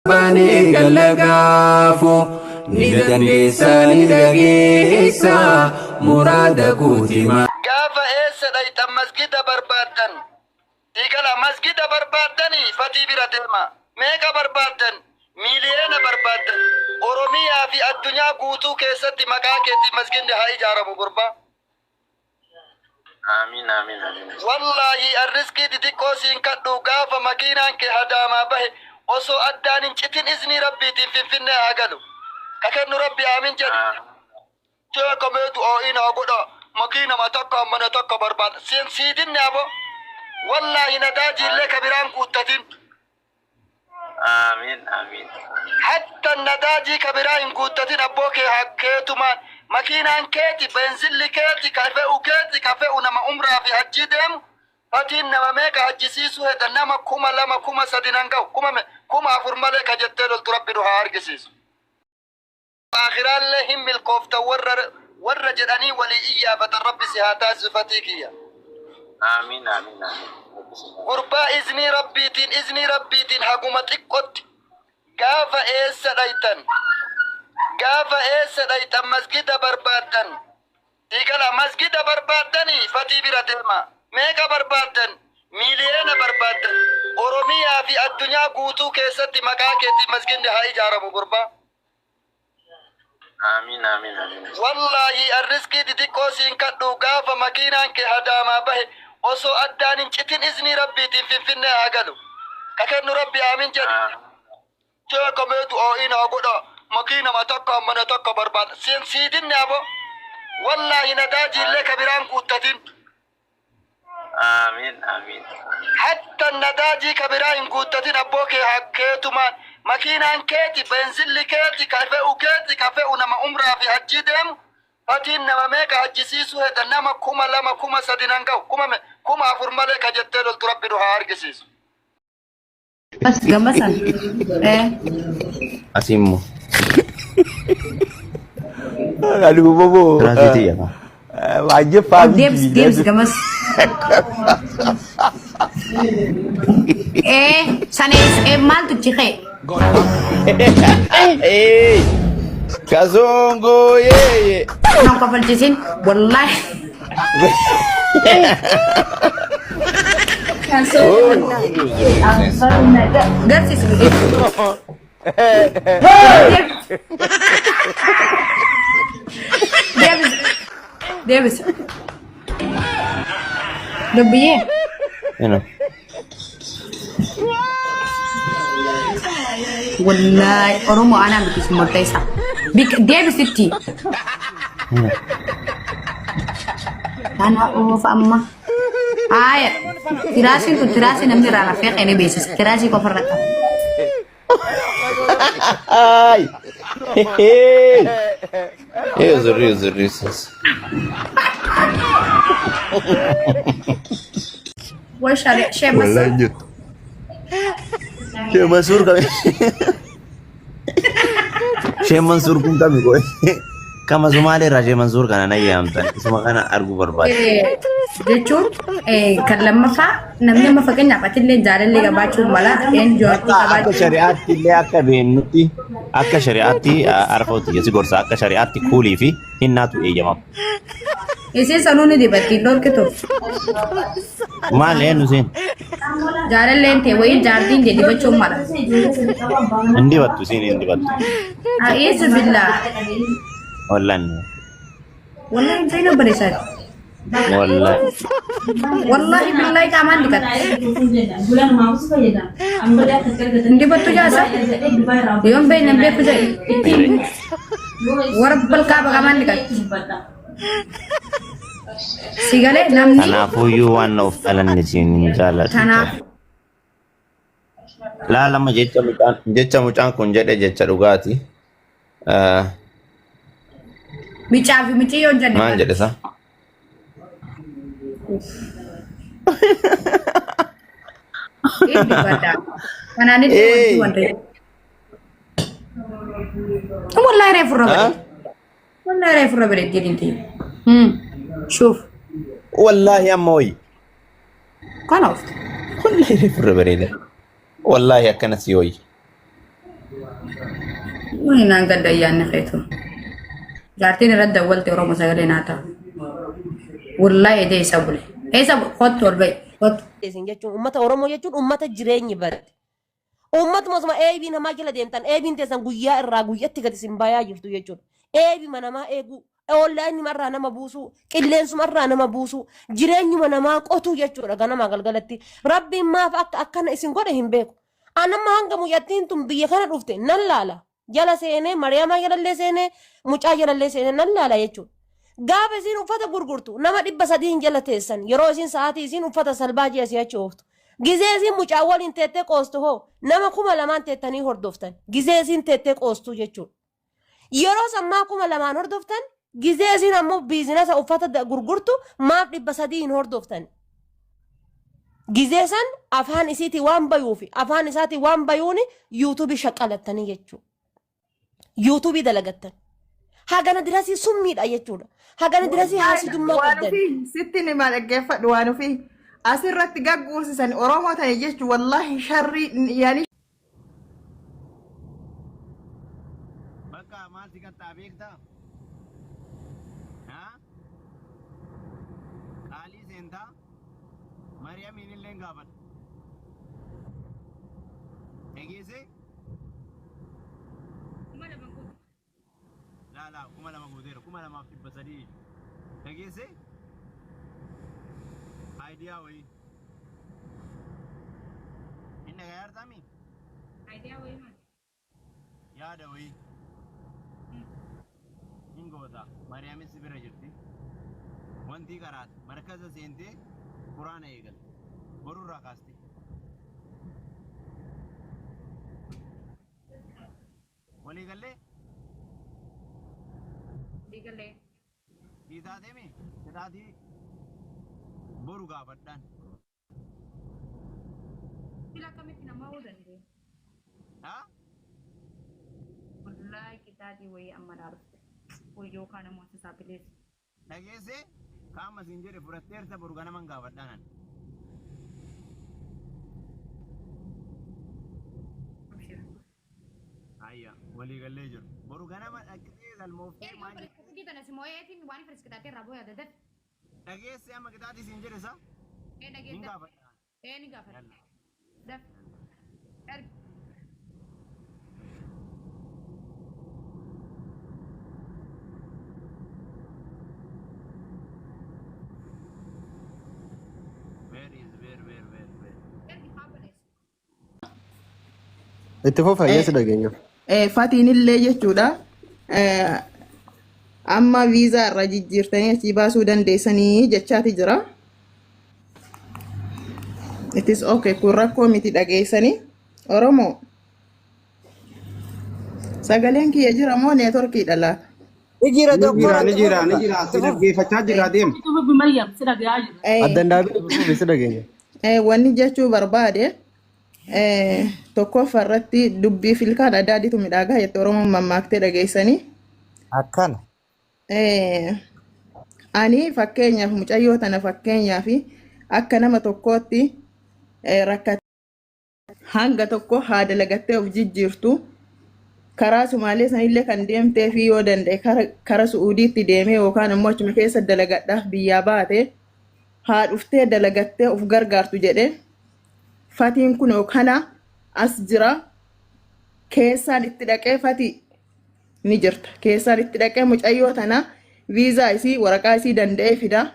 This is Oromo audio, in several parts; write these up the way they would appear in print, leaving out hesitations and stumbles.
Baanee galla gaafo ni dandeessa ni dhageessa muraada kooti. Gaafa eessa dhayxan masgida barbaaddan Diigala masgida barbaaddani fatii bira deema meeqa barbaaddan miiliyoona barbaaddan Oromiyaa fi addunyaa guutuu keessatti maqaa keetiin masginni haa ijaaramu gurbaa. Aamiin aamiin aamiin. Wallaahi an riskii xixiqqoo siin kadhu gaafa makiinaan kee hadaamaa bahe osoo addaan hin citin iznii rabbiitiin finfinnee haa galu. Ka kennu rabbi aamin jedhi. Sheeka mee du'aa'ii naa godha makiinama takka mana takka barbaada. Siin sii dinne abo. Wallaahi nadaajiillee ka biraan guuttatin. Aamiin aamiin. Hatta nadaajii ka biraa hin guuttatin abboo kee haa keetumaan makiinaan keeti beenzilli keeti ka fe'u keeti ka fe'u nama umraa fi hajjii deemu fatiin nama meeqa hajjisiisuu heda nama 2000 3000 nan gahu 4000 malee ka jettee loltu rabbi nu haa argisiisu. Aakhiraallee hin milkoofta warra warra jedhanii walii iyyaafatan rabbi si haa taasisu fatii kiyya. Aamiin aamiin aamiin. Rabbi si haa. Gurbaa iznii rabbiitiin iznii rabbiitiin haguma xiqqotti gaafa eessa dhayxan gaafa eessa dhayxan masgida barbaaddan Diigala masgida barbaaddani fatii bira deema meeqa barbaaddan miiliyoona barbaaddan Oromiyaa fi addunyaa guutuu keessatti maqaa keetiin masginni haa ijaaramu gurbaa. Aamiin aamiin aamiin. Wallaahi an riskii xixiqqoo siin kadhu gaafa makiinaan kee hadaamaa bahe osoo addaan hin citin iznii rabbiitiin finfinnee haa galu. Ka kennu rabbi aamin jedhi. Sheeka mee du'aa'ii naa godha makiinama takka mana takka barbaada. Siin sii dinne abo. Wallaahi nadaajiillee ka biraan guuttatin. Aamiin aamiin. Hatta nadaajii ka biraa hin guuttatin abboo kee haa keetumaan makiinaan keeti beenzilli keeti ka fe'u keeti ka fe'u nama umraa fi hajjii deemu fatiin nama meeqa hajjisiisuu heda nama 2000 3000 nan gahu 4000 malee ka jettee loltu rabbi nu haa argisiisu. As gama san. Eh. Asii immoo. Ani bobo. Tiraasii tiyya. Waajjira faamii. Deebis deebis gamas. Eh sanees eh maaltu jikee. Hey! Kasongo yeye. Nan kofalchiisin wallaahi. Garsiisi Deebis. Deebis. Dubbiyyee. You know. Wallaahi Oromoo anaa miti isin murteessa. Deebisitti. Kana oofa amma. Haaya. Tiraasiin tun tiraasii namni irraa rafee keenee beeksisa. Tiraasii qofa irra qaba. Ay! Hey! Riso, riso, riso. Way shari shee Wallahi masur. jettu. Shee Mansuur kami. Shee Mansuur kun kami qoy? Kama Sumaalee irraa Shee Mansuur kana na yaamtan. Isuma kana arguu barbaada. Jechuun kan lammaffaa namni amma fakkeenyaaf atillee jaalallee qabaachuu mala een jaartii Akka qabaachuu shari'aatti illee akka beennutti akka shari'aatti arfootti si gorsa akka shari'aatti kuulii fi hinnaatu eeyyamama. Isiin sanuu ni dibatti hin dhorkitu. Maal eenyu isiin? Jaalalleen tee wayii jaartiin tee dibachuun mala. Hin dibattu isiin hin dibattu. A'iizu billaa. Wallan. Wallahi hin ta'in obboleessaati. Wallahi. Wallahi billahi qaamaan dhiqatte. Hin dibattu jaasa. Yoon beekne hin beeku jedhe. Warra balqaa qaamaan dhiqatte. Si galee namni Kanaafuyyuu waan of dhalanne siin hin jaalladhu. tanaaf Laalama jecha mucaan jecha mucaan kun jedhe jecha dhugaati. Micaa fi miciyyoon jenne Maal jedhe isaa? Inni baddaa. Kanaan illee wanti Ee. wanti. Wallahi reefu irra Ah? bareeda. Wallahi reefu irra bareeddi jedhin ta'e. Shuuf. Wallaahi amma wayi. Kana oofte. Wallaahi reefu irra bareeda. Wallaahi akkana si wayi. Wani naan gadda ayyaanni keetu. Jaartiin irratti dawwalte Oromoo sagalee naa ta'a. Wallaahi edee isa bule. Eessa kottu ol ba'i kottu. Isin jechuun uummata Oromoo jechuun uummata jireenyi bade. Uummatuma osuma eebii namaa jala deemtan eebiin teessan guyyaa irraa guyyatti gadi isin bayaa jirtu jechuudha. Eebima namaa eeguu, ollaanuma irraa nama buusuu, qilleensuma irraa nama buusuu, jireenyuma namaa qotuu jechuudha ganamaa galgalatti. Rabbiin maaf akka akkana isin godhe hin beeku. Anamma hanga mucattiin tun biyya kana dhufte nan laala. Jala seenee Mariyaamaa jalallee seenee mucaa jalallee seenee nan laala jechuudha. Gaafa isiin uffata gurgurtu nama 300n jala teessan yeroo isiin sa'aatii isiin uffata salbaajii asii achi ooftu. Gizee isiin mucaa waliin teettee qoostu hoo nama 2000n teettanii hordoftan. Gizee isiin teettee qoostuu jechuudha. Yeroo sammaa 2000n hordoftan gizee isiin ammoo biizinasa uffata gurgurtu maaf 300 hin hordoftan. Gizee san afaan isiitii waan bayuufi afaan isaatii waan bayuuni yuutuubii shaqqalattanii jechuudha. Yuutuubii dalagattan. Hagana dirasii summiidha jechuudha. Hagana dirasii haasidummaa Waan qabdan. ofii sitti nima dhaggeeffadhu waan ofii asirratti gagguursisan Oromoo ta'e jechuun wallaahi sharrii yaani. Bakka maal si qaxxaa beektaa? Haa? Qaalii seentaa? Mariyamiin illee gaafadha. Dhageessee? Laa laa 2000 guuteera 2300. Dhageessee? Idea wayii. Inni dhagayaa jirtaami? Yaada wayii. Hin goota. Mariyaamis si bira jirti. Wantii qaraate markaza seentee quraana eegalte. Borurraa kaaste. Walii gallee? Digalee. Sii taateemi? Qixaatii boru gaafadhaan. Sila akkamitti nama hoo danda'e? Haa? Wallaahi qixaatii wayii amma naa dhufte. Wayyoo yookaan ammoo isaa bilees. Dhageessee? Kaama siin jedhe fudhatteerta boru ganaman gaafadhaan ani. Abshir. Ayya walii gallee jiru. Boru ganama dhaqxee galmooftee Erga maal obboleessa kee tana si moo'eetiin waan firis qixaatii irraa booya dadaf. Dhageessee amma qixaatii siin jedhe isaa? Ee Hin dhageessa. gaafadhaan. Ee ni gaafadha. Yalla. Daf. Erga. Where is where where where where? Ergi haa obboleessa. Itti fufa yes dhageenya. Fatiin illee jechuudha. Amma viizaa irraa jijjiirtanii achii baasuu dandeessanii jechaati jira. It is okay kun rakkoo miti dhageessanii. Oromoo sagaleen kiyya jira moo neetworkiidha laata? Ni jira Ni jira doktora ni itti jira fufi ni jira itti si fufi. dhaggeeffachaa jira deema. Addan dhaabee itti fufi si dhageenya. Wanni jechuu barbaade tokkoffaa irratti dubbii filkaan adaaditu midhaagaa jette Oromoon mammaaktee dhageessanii. Akkana. Ani fakkeenyaaf mucayyoo tana fakkeenyaaf akka nama tokkootti rakkate hanga tokko haa dalagattee of jijjiirtu karaa Sumaalee sanillee kan deemtee fi yoo danda'e kara Su'uudiitti deemee yookaan immoo achuma keessa dalagadhaaf biyyaa baate haa dhuftee dalagattee of gargaartu jedhe fatiin kunoo kana as jira keessaan itti dhaqee fatii ni jirta keessaan itti dhaqee mucayyoo tana viizaa isii waraqaa isii danda'ee fida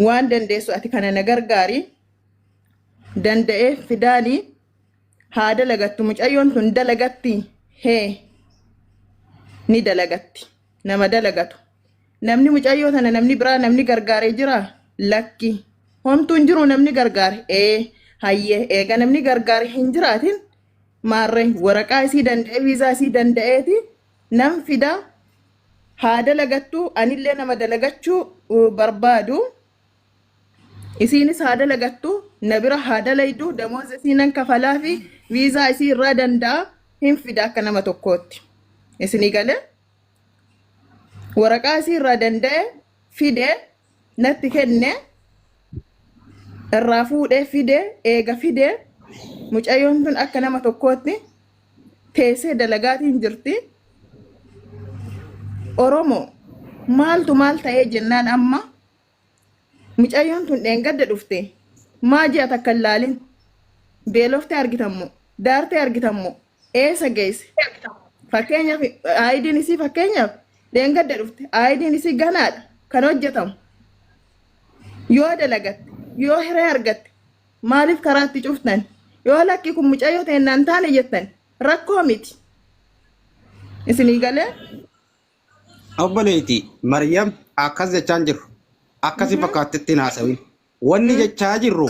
waan dandeessu ati kana na gargaari danda'ee fidaanii haa dalagattu mucayyoon tun dalagatti hee ni dalagatti nama dalagatu namni mucayyoo tana namni biraa namni gargaaree jira lakki homtuun jiru namni gargaare ee hayyee eega namni gargaare hin jiraatin maarree waraqaa isii danda'ee viizaa isii danda'eeti nan fida haa dalagattu anillee nama dalagachuu barbaadu isiinis haa dalagattu na bira haa dalaydu damooza isii nan kafalaa fi viizaa isii irraa danda'a hin fida akka nama tokkootti isinii galee waraqaa isii irraa danda'e fide natti kenne irraa fuudhee fide eega fide Mucayyoon tun akka nama tokkootti teessee dalagaatiin jirti. Oromoo maaltu maal ta'ee jennaan amma mucayyoon tun dheengadda dhufte maa ji'a takka hin laalin beeloftee argitammo daartee argitammo eessa geesse fakkeenyaaf aayidiin isii fakkeenyaaf dheengadda dhufte aayidiin isii ganaadha kan hojjetamu yoo dalagatte yoo hiree argatte maaliif karaatti cuftan yoo lakki kun mucayyoo teennaan taane jettan rakkoo miti isinii galee. Obboleetti Maryam akkas jechaan jirru. Akkasi fakkaattetti hin haasawin. Wanni jechaa jirru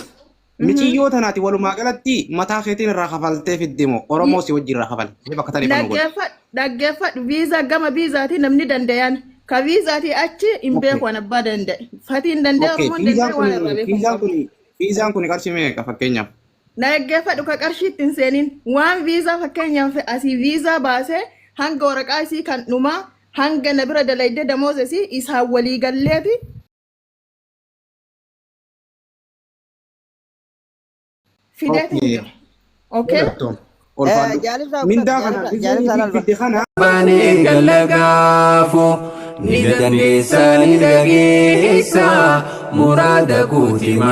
miciyyoo tanaati walumaa galatti mataa keetiin irraa kafaltee fidde moo Oromoo si wajjin irraa kafale. Mee bakka tana ifan godhi. Dhaggeeffadhu dhaggeeffadhu viizaa gama viizaatii namni danda'an ka viizaatii achi hin beeku an abbaa danda'e fatiin danda'e Okay. Oromoon Viizaan danda'e waan irraa kun beeku hin viizaan qabu. kun viizaan kun qarshii meeqa fakkeenyaaf? Na dhaggeeffadhu ka qarshiitti hin seenin waan viizaa fakkeenyaaf asii viizaa baasee hanga waraqaa isii kan dhumaa hanga na bira dalayde damooza isii isaan walii galleeti fideetiin Okay. jira. Okay? Galatoom. Ulfaadhu. Jaalibsaa uffata Mindaa kana jaalibsaa viizaan alba. fidde kana Baanee gallagaafo ni dandeessa ni dhageessa muraada guutima.